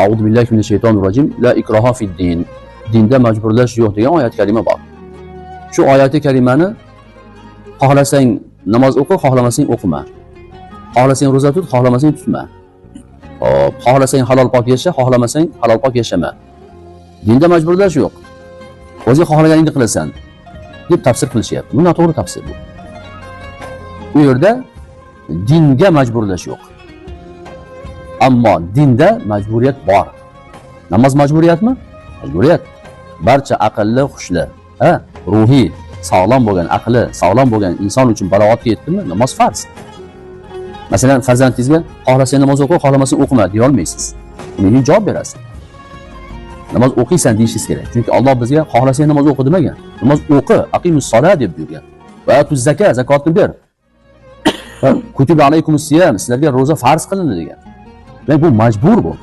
A'udhu billahi minash shaytonir rojim. La ikroha fid din. Dinda majburlash yo'q degan oyat kalima bor. Shu oyati kalimani xohlasang namoz o'qi, xohlamasang o'qima. Xohlasang ro'za tut, xohlamasang tutma. Hop, xohlasang halol pok yasha, xohlamasang halol pok yashama. Dinda majburlash yo'q. O'zing xohlaganingni qilasan deb tafsir qilishyapti. Bu noto'g'ri tafsir bu. U yerda dinga majburlash yo'q. Ammo dinda majburiyat bor. Namoz majburiyatmi? Majburiyat. Barcha aqlli, hushli, ha, ruhiy sog'lom bo'lgan, aqli sog'lom bo'lgan inson uchun balog'atga yetdimi, namoz farz. Masalan, farzandingizga xohlasang namoz o'qi, xohlamasang o'qima deya olmaysiz. Unga javob berasiz. Namoz o'qiysan deyishingiz kerak. Chunki Alloh bizga xohlasang namoz o'qi demagan. Namoz o'qi, aqimus sola deb buyurgan. Va atuz zaka, zakotni ber. Va kutiba alaykumus siyam, sizlarga ro'za farz qilindi degan. Demak, bu majbur bu.